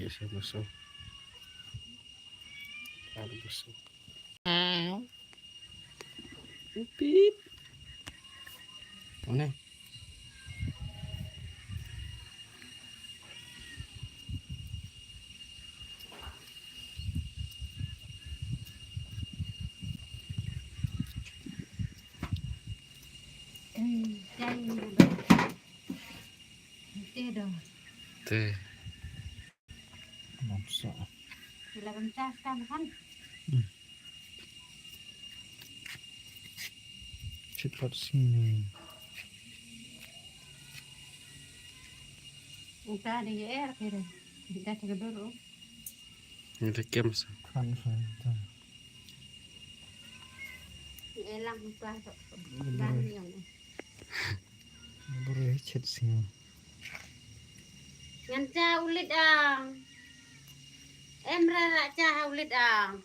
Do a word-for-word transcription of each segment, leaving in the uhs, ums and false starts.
Isa musuh. Ada musuh. Pip. Mana? Te. Bangsa. Sila bangsa kan kan. Hmm. Chit pat sini. Uta di er kira. Kita cakap dulu. Ini kem sa. Kan sa. Elang uta tu. Bang yang. Buru chet sini. Ngan cha ulit ang. Em ra ra cha ulit ang.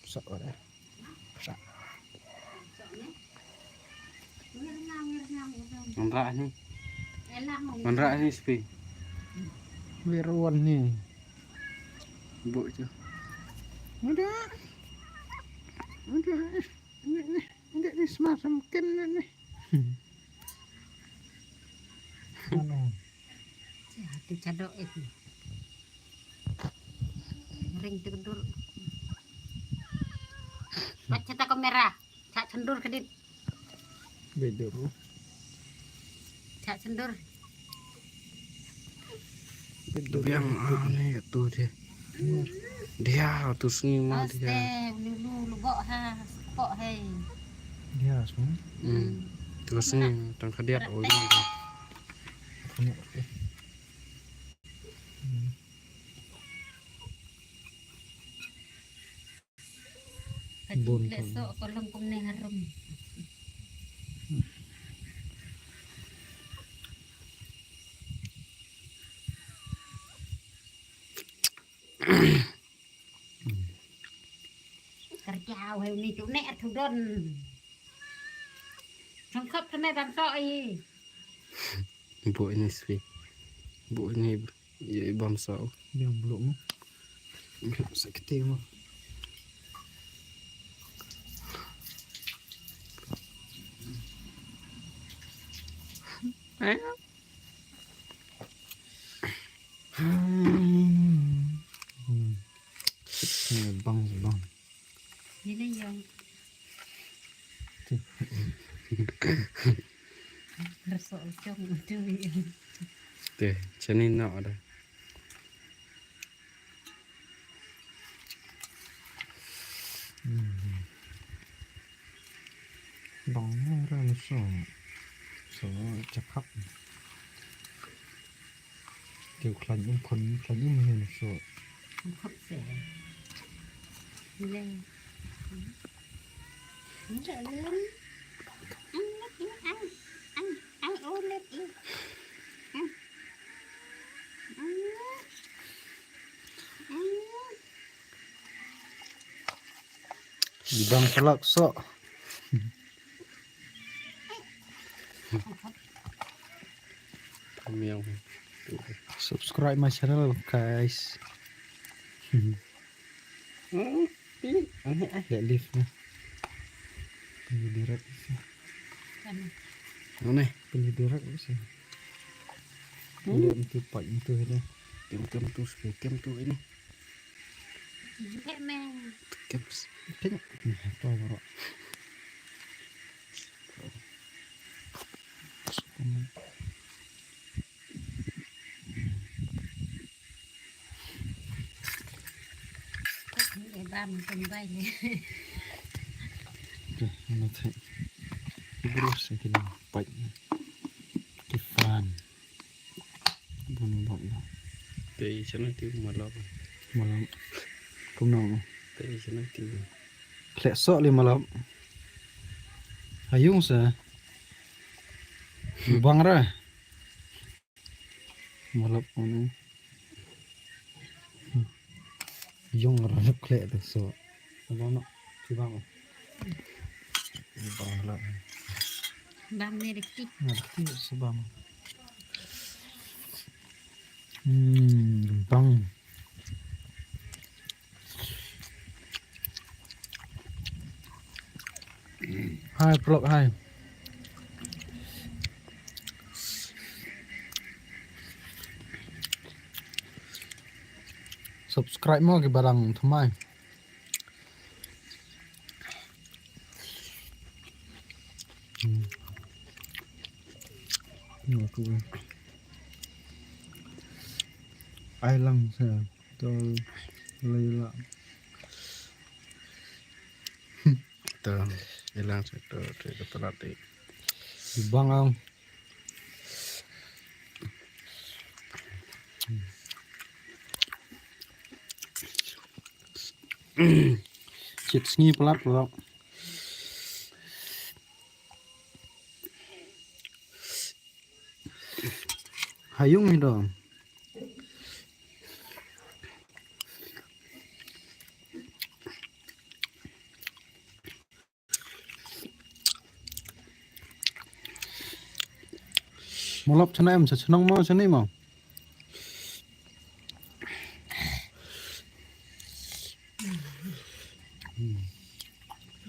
Sa ora. Sa. Ngan rah ni. Ngan rah ni sepi. Biar wan ni. Buk je. Ada. Ada. Ini ni. Ini ni semacam ken ni. Anu. Hati cadok itu. Ring tu kendur. Baca tak kamera. Tak sendur kedit. Bedur. Chak sendur. Bedur. Biang, ah, ni tu dia. Dia tu sini mah dia. Aste, lulu, lubok ha, sepok hai. Dia semua. Hmm. Tu sini tang kadiat, oh, ini. Kena, eh. Hmm. Bun leh kan. Sok kolong kumne harum. Kerja wei ni tu nek tu don. Sangkap tu nek dan sok i. Bu ini spi. Bu ini. Ïa, i bam saw. Ïa, blok mo. Blok sakti mo. Eh. Hmm. Ïa, bang, bang. Ïa, ïa. Te, chani no da. Hmm. Bang ne ra ni so. So, chakap. Te u khlaiñ um khun, khlaiñ um hin so. Khop se. Le. Ang, ang, ang, ang, oh, let in. Ang. Ang. Ang. Bang salak sok. Miau. Subscribe my channel, guys. Hmm, pilih. Aneh, ah. Lihat lift ni. Pilih direct. Aneh. Pilih direct sih. Hmm. Pilih itu, pak itu ini. Kem, kem tu, kem tu ini. Kem, kem. Kem. Kem. Ni apa, bro? Bam tum bai le. Te, ano te. Bro, sa kin pait. Ki fan. Bun bok na. Te, i chana ti malap. Malap. Kumno? Te, i chana ti. Khleh sok li malap. Hayung sa. Bang ra. Malap anu. Yung ra khleh te sok. Bang no, si bang. Bang la. Bang ni riki. Na riki si bang. Hmm, bang. Hai, vlog hai. Subscribe mo ki barang thamai. Hmm. Ni aku. Ai lang sa. To lei la. To, ilang sa to, to, to, to, to. Bang ang. Chit sngi palat palat. Hayung hi do. Mo lap chana em sa chnong mo chani mo.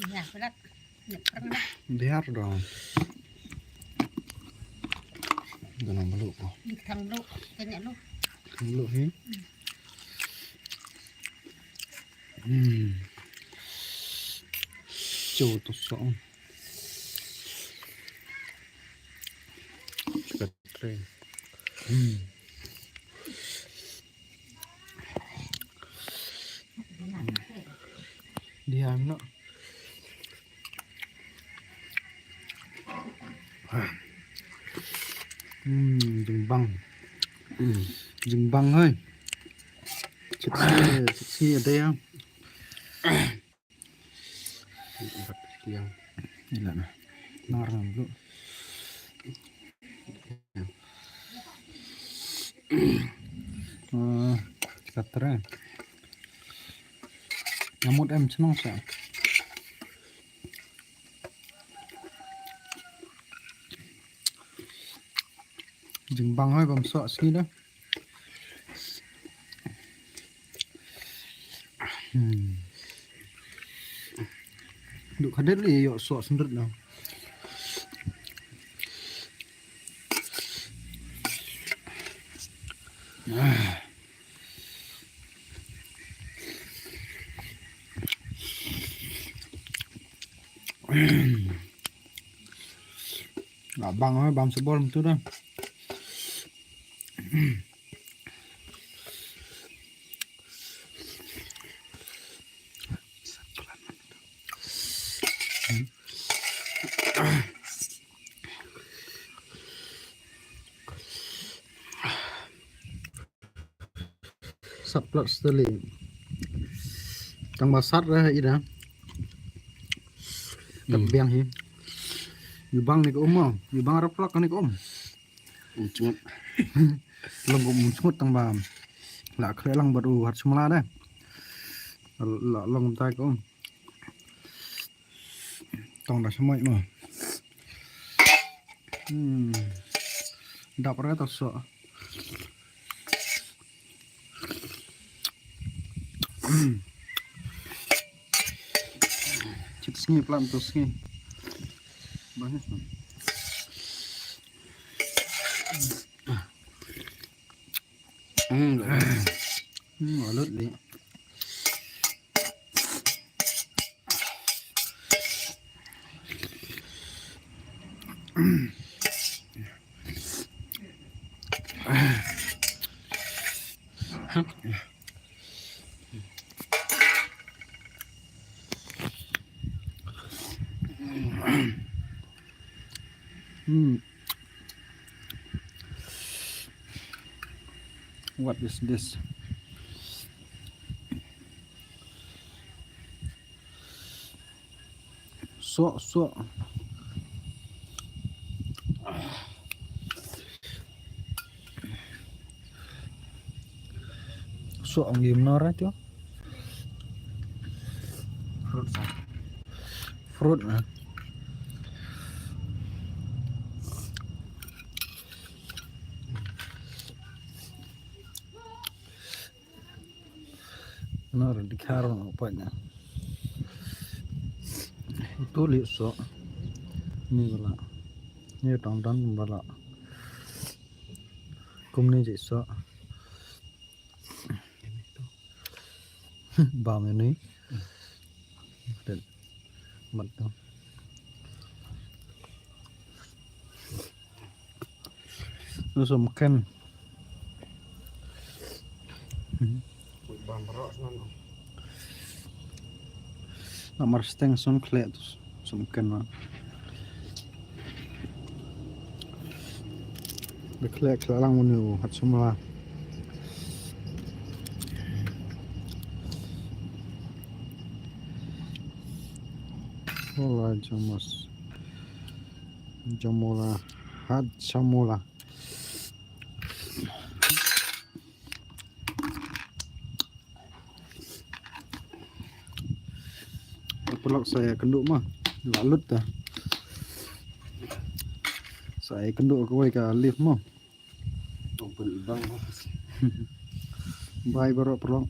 Ya, berat. Biar dong. Dalam beluk ko. Di thang beluk, tanya lu. Thang beluk hi. Hmm. Cho to so. Chakatre. Hmm. Diam no. Hmm, jingbang. Hmm, jingbang hai. Chipsi, chipsi ada ya. Yang. Ila na. Nar na bro. Ah, chakatre. Ngamut em chnong sa. Jingbang hai bam sok sngi da. Hmm. Duk khadet li yo sok sendret na. Ah. Abang, eh, bang sebol tu dah. Sat plat steli. Tang ba sat re ida. Kat biang hi. Yu bang ni ka um mo. Yu bang rap lak ni ka um. Um chngut. Long ka um chngut tang ba. La khle lang bad u hat semla de. La long tai ka um. Tong da semai mo. Hmm. Dap re to so. Hmm. Chit sngi plan to sngi. Banyak. Hmm. Hmm, alut ni. Hmm. What is this? Sok, sok. Sok ang gim nora tu. Fruit na. Nor di kar no pa nya. Utu li so. Ni bala. Ni tong don bala. Kumni ji so. Bam ini. Mat tu. Nusum ken. Bam bro snan. Namar steng sun khlek tu sum ken ma. Khlek khlek lang munu hat sumla. Hola jamos. Jamola. Hat jamola. Paralok sa ïa kynduh ma. La lut ta. Sa ïa kynduh kawei ka leaf ma. Bye baroh paralok.